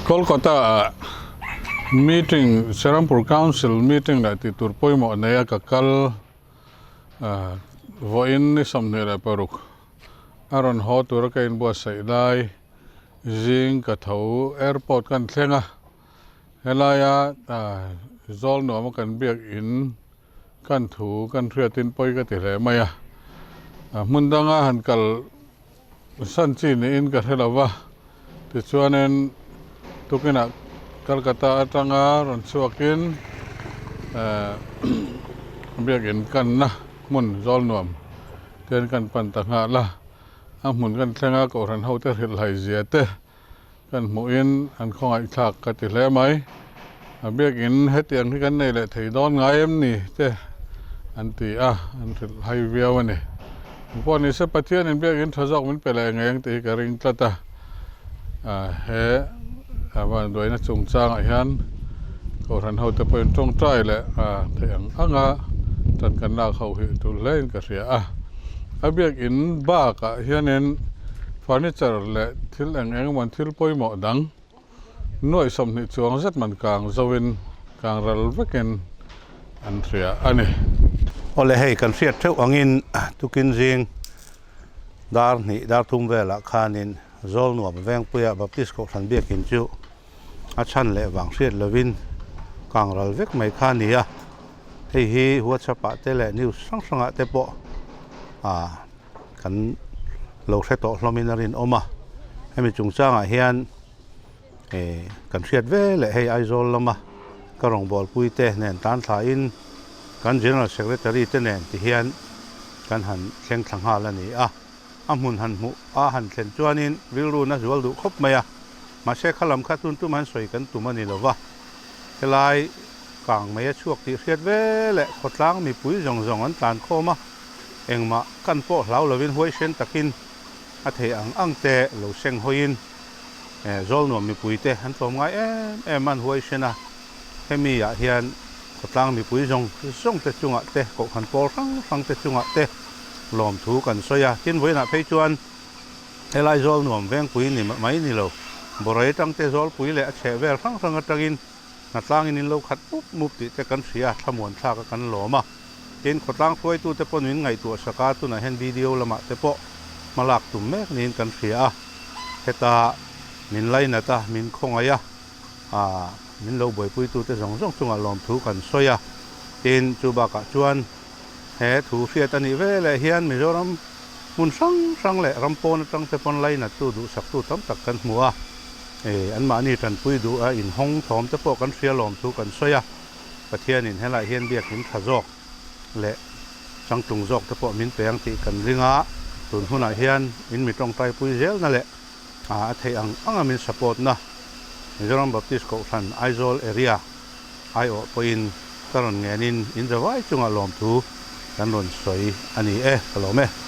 Kolkata ah meeting Serampore council meeting leh tih tur pawimawh nei a ka kal vawiin ni 26 a rawn haw tura ka inbuatsaih lai zing ka tho airport kan thleng a helaia zawl nuam a kan biak in kan thu kan hriatin pawi ka ti hle mai a hmun danga han kal San chi niin ka hre lo va, tichuanin tukinah Calcutta atanga rawn chhuakin biakin kanna hmun zawl nuam ten kan pan ta nghal a, a hmun kan thleng a kohhran hote hrilhhai zia te Kan hmuhin an khawngaihthlak ka ti hle mai. A biakin hetiang hi kan nei leh thei dawn ngai em ni te an ti a, an hrilh hai viau a ni. Engpawh ni se Pathianin biakin tha zawk min pe leh ngeng tih hi ka ring tlat a. He vanduaina chungchangah hian Kohhran hote pawhin tawngtai leh theih ang anga tan kan lak ho hi tul hlein ka hria a. A biakin bakah hianin Furniture leh thil eng eng emaw thil pawimawh dang nuaih 20 chuang zet man kang zoin kang ral vekin an hria a ni. Awle hei kan hriat theuh angin tukin zing dar hnih dar thum velah khanin Zawlnuam Vengpuia Baptist Kohhran biakin chu a chhan leh vang hriat lovin kang ral vek mai kha a ni a, hei hi WhatsApp ah te leh news hrang hrangah te pawh ah kan lo hre tawh hlawmin a rinawm a, hemi chungchangah hian eh kan hriat ve leh hei Aizawl lama ka rawngbawlpui te nen tan thlain kan General Secretary te nen ti hian kan han thleng thla nghal a ni a, a hmun han hmuh a han thlen chuanin rilru na zual duh khawp mai a, mahse kha lam kha tun tum han sawi kan tum a ni lova, helai kang mai a chhuak tih hriat ve leh khawtlang mipui zawng zawng an tlan khawm a. Engmah kan pawh hlau lovin huaisen takin a thei ang ang te lo seng hawiin Zawlnuam mipui te an tlawm ngai em em an huaisen a, hemi ah hian khawtlang mipui zawng zawng te chungah te kohhran pawl hrang hrang te chungah te lawmthu kan sawi a, tin vawiinah phei chuan helai Zawlnuam vengpui ni mai ni lo Borai atang te Zawlpui leh a chheh vel hrang hrang atangin hnatlangin in lo khat mup mup tih te kan hria a, thlamuan thlak a kan lawm a. Tin, khawtlang hruaitute pawh min ngaihtuah sak a, tunah hian video lamah te pawh hmalak tum mek niin kan hria a. Heta min lainat a, min khawngaih a, aah min lo buaipuitute zawng zawng chungah lawmthu kan sawi a. Tin, chu bakah chuan he thu hriat a nih veleh hian Mizoram hmun hrang hrang leh ram pawn atang te pawn lainattu duhsaktu tam tak kan hmu a. Anmahni tanpui duh a inhawng thawm te pawh kan hria lawmthu kan sawi a. Pathianin helaiah hian biakin tha zawk leh changtlung zawk te pawh min pe ang tih kan ring a, tun hunah hian in mi tawngtaipui zelna leh a theih ang anga min support na Mizoram Baptist Kohhran Aizawl Area aiawh pawhin ka rawn ngenin in zavai chungah lawmthu kan rawn sawi a ni e, ka lawm e.